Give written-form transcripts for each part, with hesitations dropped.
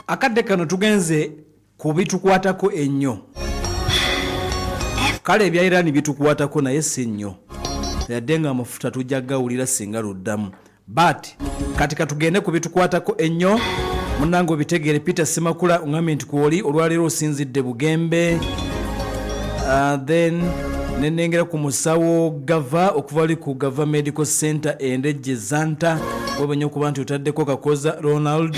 Akadde kano tugenze ku bitukwatako ennyo. Kale ebya Iran bitukwatako naye si nnyo, yadde nga amafuta tujja gawulira singa luddamu, but kati katugende ku bitukwatako ennyo. Munnange obitegeere. Peter Simakula ongambye nti kwoli olwaleero osinzidde Bugembe. Then nenengera ku musawo Gava okuva ali ku Gava Medical Center Endejje Zanta, webanya okuba nti otaddeko Kakoza Ronald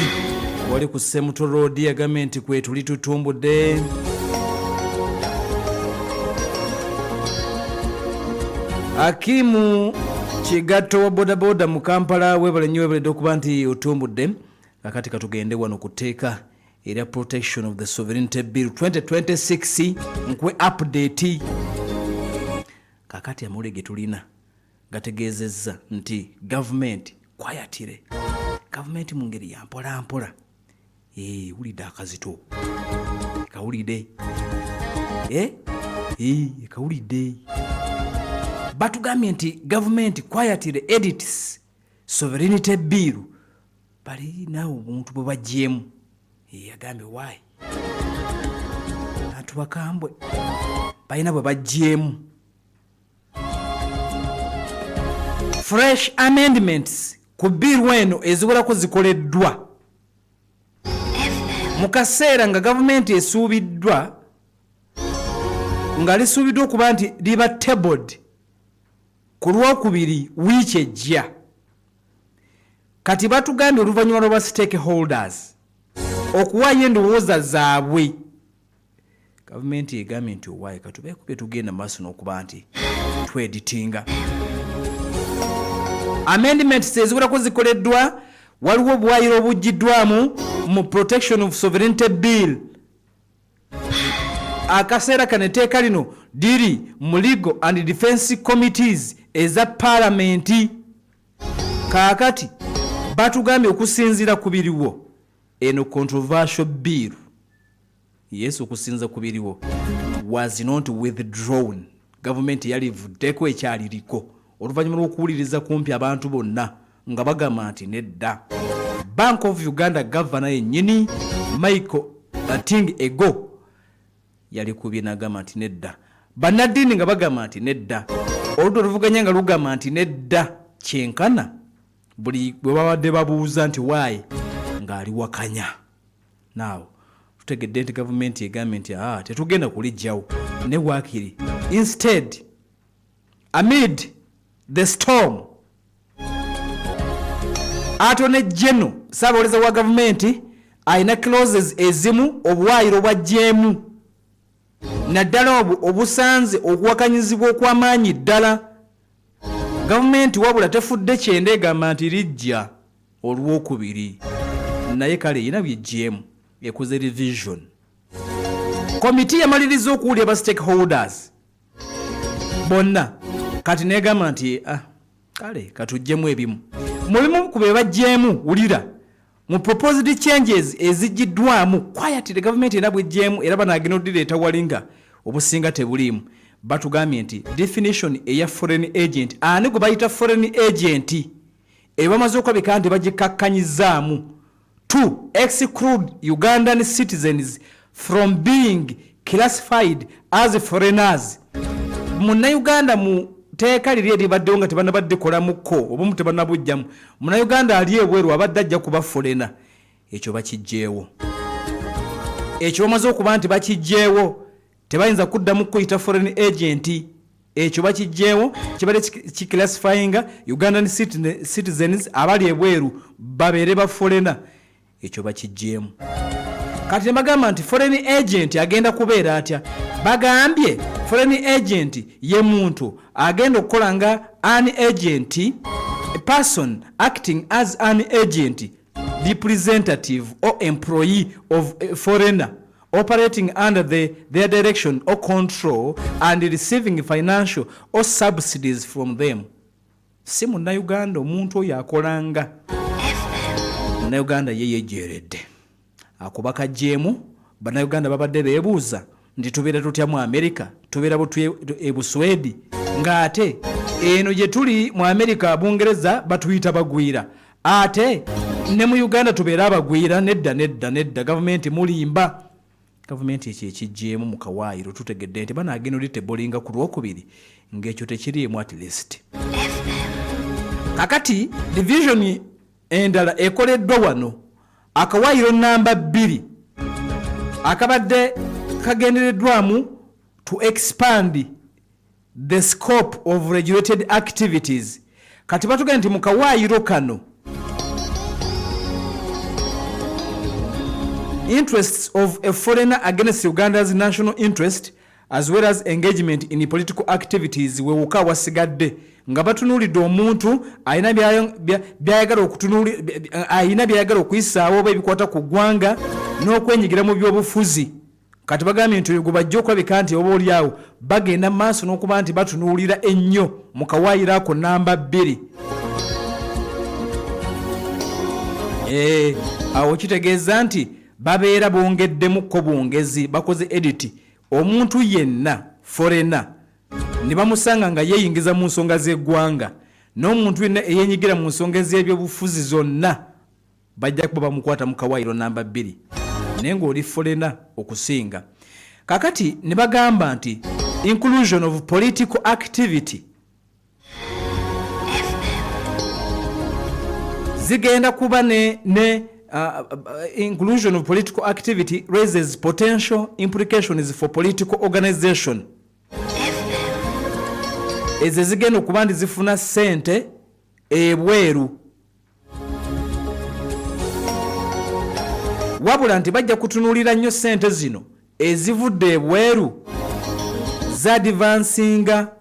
wali ku Semuto Road, yagambye nti kwetuli tutumbudde. Akimu Kigatto wa bodaboda mu Kampala, webale nnyo, webaledde okuba nti otumbudde. Kakati katugende wano ku tteeka erya Protection of the Sovereignty Bill 2026 nkwe update. Kakati amawulire ge tulina gategeezezza nti gavumenti kwayatire gavumenti mu ngeri ya mpolampola wulidde akazito kawulidde, kawulidde. Batugambye nti gavumenti quietly edits sovereignty bill, bali naawe obuntu bwe bagyemu. Yagambye why bantu bakambwe balina bwe bagyemu fresh amendments ku bill eno eziwerako zikoleddwa mu kaseera nga gavumenti esuubiddwa nga lisuubiddwa okuba nti liba tabled ku Lwokubiri wiiki ejja. Kati batugambye oluvannyuma lwa ba stakeholders okuwaayo endowooza zaabwe, gavumenti egambye nti owaaye katubeeko bye tugenda maaso n'okuba nti tweditinga. Amendments eziwerako zikoleddwa, waliwo obuwaayiro obuggiddwamu mu Protection of Sovereignty Bill. Akaseera kano etteeka lino liri mu Legal and Defense Committees eza Paalamenti. Kaakati batugambye okusinziira ku biriwo, eno controversial bill, yes, okusinza ku biriwo, was not withdrawn. Gavumenti yalivuddeko ekyaliriko oluvannyuma lw'okuwuliriza kumpi abantu bonna nga bagamba nti nedda. Bank of Uganda Governor yennyini Michael Ating Ego yalikubye n'agamba nti nedda, bannaddiini nga bagamba nti nedda, oludda oluvuganya nga lugamba nti nedda. Kyenkana buli bwe babadde babuuza nti waayi ng'aliwakanya. Naawo tutegedde nti gavumenti egambye nti aa tetugenda kuliggyawo ne waakiri. Instead, amid the storm, Attorney General, ssaabawolereza wa gavumenti, alina clauses ezimu obuwaayiro bw'aggyeemu, naddala obwo obusanze okuwakanyizibwa okw'amaanyi ddala. Gavumenti wabula tefudde kyenda, egamba nti lijja Olwokubiri, naye kale erina by'eggyeemu, ekoze revision. Komiti yamaliriza okuwulira ba stakeholders bonna, kati negamba nti ah, kale katuggyemu ebimu. Mu bimu ku bye baggyemu, wulira, mu proposed changes eziggiddwamu quietly, gavumenti era bweggyemu era banaagenda odireeta wali nga obusinga tebuliimu. Batugambye nti definition eya foreign agent, ani gwe bayita foreign agent, eyo bamaze okulabika nti bagikkakkanyizaamu to exclude Ugandan citizens from being classified as foreigners. Munnayuganda mu tteeka liri eribaddewo nga tebanabaddikolamukko obumu tebanabujjamu, munnayuganda ali ebweru abadde ajja kuba foreigner. Ekyo bakiggyeewo, ekyo bamaze okuba nti bakiggyeewo, tebayinza kuddamu kukuyita foreign agent. Ekyo bakiggyeewo, kibadde kiclassifyinga Ugandan citizens abali ebweru babeere ba foreigner. Ekyo bakiggyeemu. Kati ne bagamba nti foreign agent agenda kubeera atya? Bagambye foreign agent ye muntu agenda okukola nga an agent, a person acting as an agent, representative or employee of a foreigner operating under their direction or control and receiving financial or subsidies from them. Si munnayuganda omuntu oyo akolanga munnayuganda, ye yejeeredde akuba kajjeemu. Bannayuganda babadde beebuuza nti tubeera tutya mu Amerika, tubeera butwe e Buswedi, ng'ate eno gye tuli mu Amerika, Bungereza batuyita bagwira, ate Ne mu Uganda tubeere abagwira? Nedda, nedda, nedda, gavumenti mulimba. Gavumenti ekyo ekijjeemu mu kawaayiro, tutegedde nti banaagenda olitebolinga ku Lwokubiri ng'ekyo tekiriimu. At least kakati division endala ekoleddwa wano, akawaayiro namba 2 akabadde kagendereddwamu to expand the scope of regulated activities. Kati batugenda nti mu kawaayiro kano, interests of a foreigner against Uganda's national interest as well as engagement in political activities, wewuka wasigadde nga batunuulidde omuntu alina byayagala alina byayagala okuyisaawo oba ebikwata ku ggwanga n'okwenyigira mu byobufuzi. Kati bagambye nti oyo gwe bajja okulabika nti oba oliawo bagenda maaso n'okuba nti batunuulira ennyo mu kawaayiro ako namba 2. Awo kitegeeza nti babeera bongeddemukko bwongezi, bakoze edit. Omuntu yenna foreigner ne bamusanga nga yeeyingiza mu nsonga z'eggwanga n'omuntu yenna eyenyigira mu nsonga ez'ebyobufuzi zonna, bajja kuba bamukwata mu kawaayiro namba 2, naye ng'oli foreigner okusinga. Kakati ne bagamba nti inclusion of political activity zigenda kuba ne inclusion of political activity raises potential implications for political organization ezo ezigenda okuba nti zifuna ssente ebweru, wabula nti bajja kutunuulira nnyo ssente zino ezivudde ebweru zadvancinga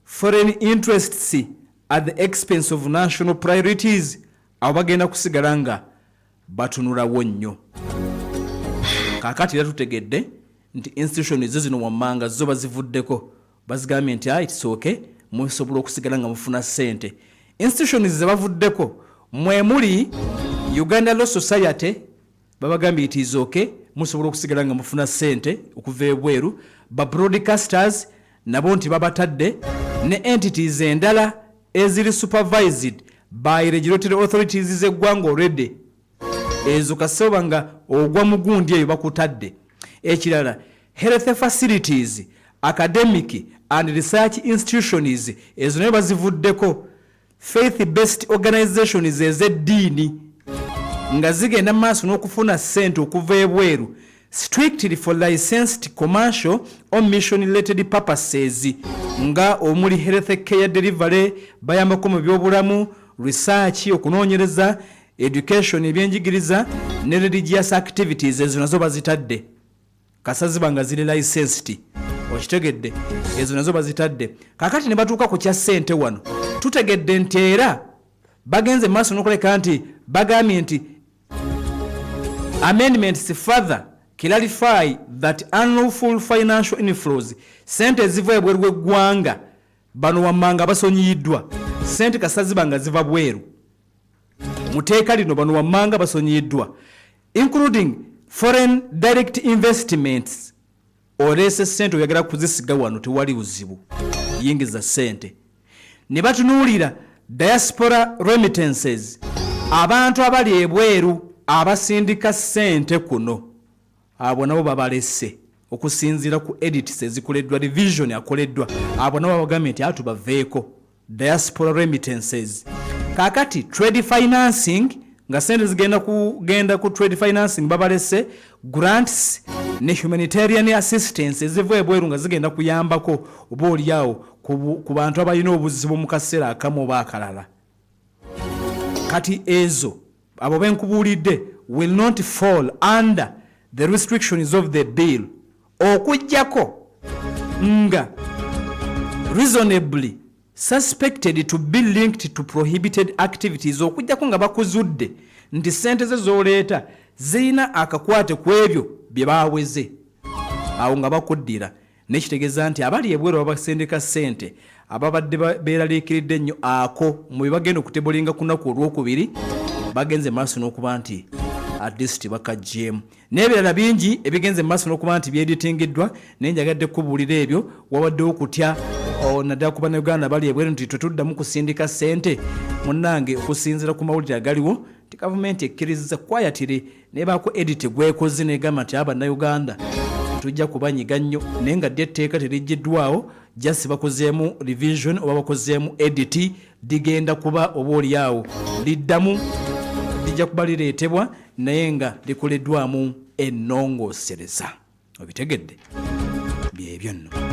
foreign interests at the expense of national priorities. Abo bagenda kusigala nga batunulawo nnyo. Kaakati era tutegedde nti institution ezo zino wammanga zo bazivuddeko, bazigambye nti ah, it's okay, musobola okusigala nga mufuna ssente. Institutions ze bavuddeko mwe muli Uganda Law Society, babagambye it is okay, musobola okusigala nga mufuna ssente okuva ebweru. Ba broadcasters nabo nti babatadde, ne entities endala eziri supervised by regulatory authorities z'eggwanga already. Ezo kasoba nga ogwa mugundi eyo bakutadde. Ekirala, health facilities, academic and research institutions, ezo nayo bazivuddeko. Faith based organizations ez'eddiini nga zigenda maaso n'okufuna ssente okuva ebweru strictly for licensed commercial or mission related purposes, nga omuli health care delivery, bayambako mu byobulamu, research, okunoonyereza, education, ebyenjigiriza, ne religious activities, ezo nazo bazitadde kasa ziba nga ziri licensed. Okitegedde? Ezo nazo bazitadde. Kakati ne batuuka ku kya ssente wano, tutegedde nti era bagenze maaso n'okuleka nti bagambye nti amendments further clarify that unlawful financial inflows, sente eziva ebweru w'eggwanga, bano wammanga basonyiyiddwa. Sente kasa ziba nga ziva bweru, mu teeka lino bano wammanga basonyiyiddwa, including foreign direct investments. Oleese sente, oyagala kuzisiga wano, tewali buzibu, yingiza sente. Ne batunuulira diaspora remittances, abantu abali ebweru abasindika sente kuno, abo nabo babalese okusinziira ku edits ezikoleddwa, revision akoleddwa. Abo nabo babagambye nti atubaveeko diaspora remittances. Kakati trade financing, nga sente zigenda kugenda ku trade financing, babalese. Grants ne humanitarian assistance eziva ebweru nga zigenda kuyambako oba oliawo ku bantu abalina obuzibu mu kaseera akamu oba akalala, kati ezo abo benkubuulidde will not fall under the restrictions of the bill, okugjako nga reasonably suspected to be linked to prohibited activities, okugjako nga bakuzudde nti sente ze z'oleeta zirina akakwate ku ebyo bye baweze, awo nga bakuddira. Nekitegeeza nti abali ebweru babasendeka ssente, ababadde beeraliikiridde ennyo ako mu bye bagenda okutebolinga ku lunaku olwokubiri, bagenze maaso n'okuba nti at least bakaggyemu. N'ebirala bingi ebigenze mu maaso n'okuba nti byeditingiddwa, naye njagadde kubuulira ebyo. Wabaddewo kutya Naddala ku Bannayuganda bali ebweru nti tetuddamu kusindika ssente. Munnange, okusinziira ku mawulire agaliwo nti gavumenti ekkiriza kwayatire nebaako edit gwekoze negamba nti Abannayuganda tetujja kubanyiga nnyo, naye nga ddi etteeka teriggiddwawo, just bakozeemu revision oba bakozeemu edit, ligenda kuba oba oliawo liddamu lijja kuba lireetebwa naye nga likoleddwamu ennongoosereza. Obitegedde? Byebyo nno.